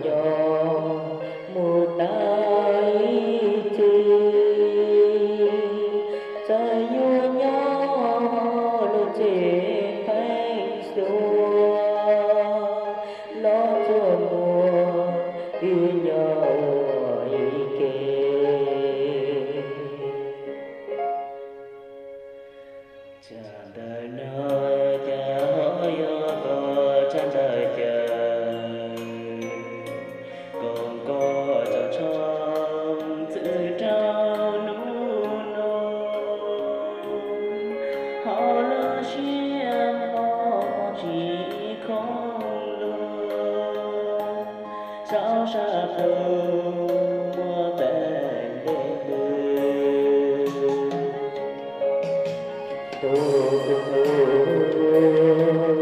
Cov mus tau ib txhis, txawm yus nyob lub tsev pheej xyuas, los tsuas muaj wb nyob ua ib ke. Tsam ntawm no cas ho yog koj tsab ntawv caw, koom koj tsom tshooj txwm rau hnub no, ho lub siab hmo tsis khoom lug, saum sab plhu muaj teeb npe twg. Tus hlub,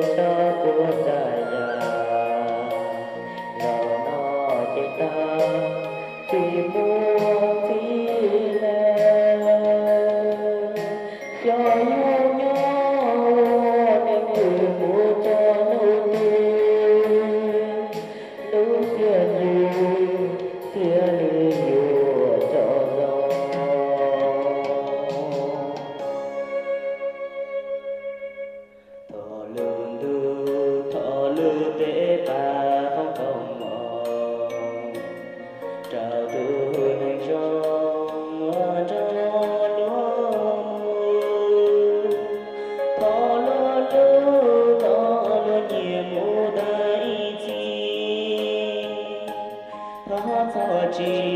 tso kuv txhaj yam, zaum no ces tag, tsis muaj txiv lawm. Xyov yuav nyob ua neeg twg mus txog hnub twg, lub siab ntsws thiaj li yuav txoj zoo. Thov lub ntuj, thov lub teb pab foom koob hmoov rau tus neeg zoo uas nrog luag mus. Thov luag hlub, thov luag nyiam mus tau ib txhis, thov txhob tsim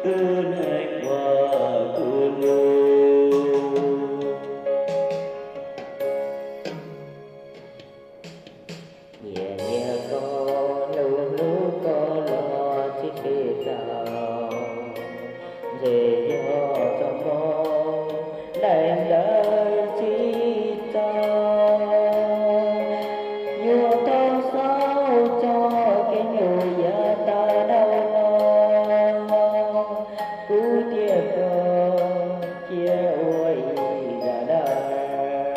wb neeg ua kuv lub. Nyiam nyiam koj, hlub hlub koj los tsis txij tau, ntshe yog txoj hmoo daim ntawv tsis txaus. Yuav tau xaus txog kev hlub yav tas dhau los, kuv thiab koj cia ua ib zaj dab neeg.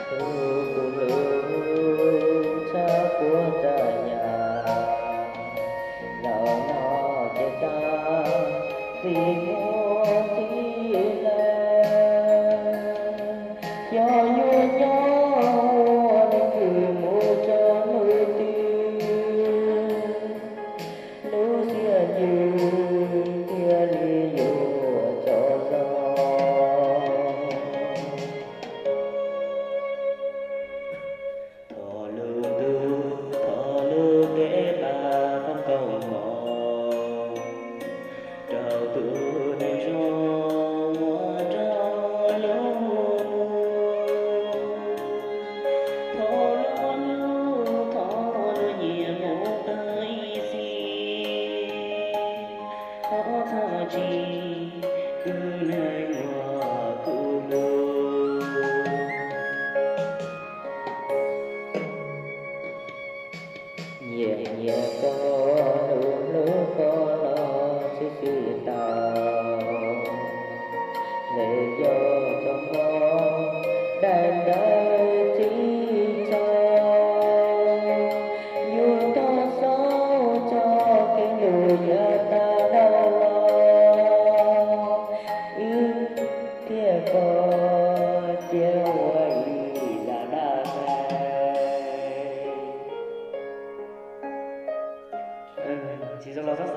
Tus kuv hlub, tso kuv txhaj yam, zaum no ces tag, tsis muaj txiv lawm. Xyov yuav nyob ua neeg twg mus txog hnub twg, lub siab ntsws thiaj li yuav txoj zoo. Thov lub ntuj, thov lub teb pab foom koob hmoov rau tus neeg zoo uas nrog luag mus. Thov luag hlub, thov luag nyiam mus tau ib txhis, thov txhob tsim wb neeg ua kuv lub. Nyiam nyiam koj, hlub hlub koj los tsis txij tau, ntshe yog txoj hmoo daim ntawv tsis txaus. Yuav tau xaus txog kev hlub yav tas dhau los, wb thiab koj cia ua ib zaj dab neeg. Tsis zoo los txhob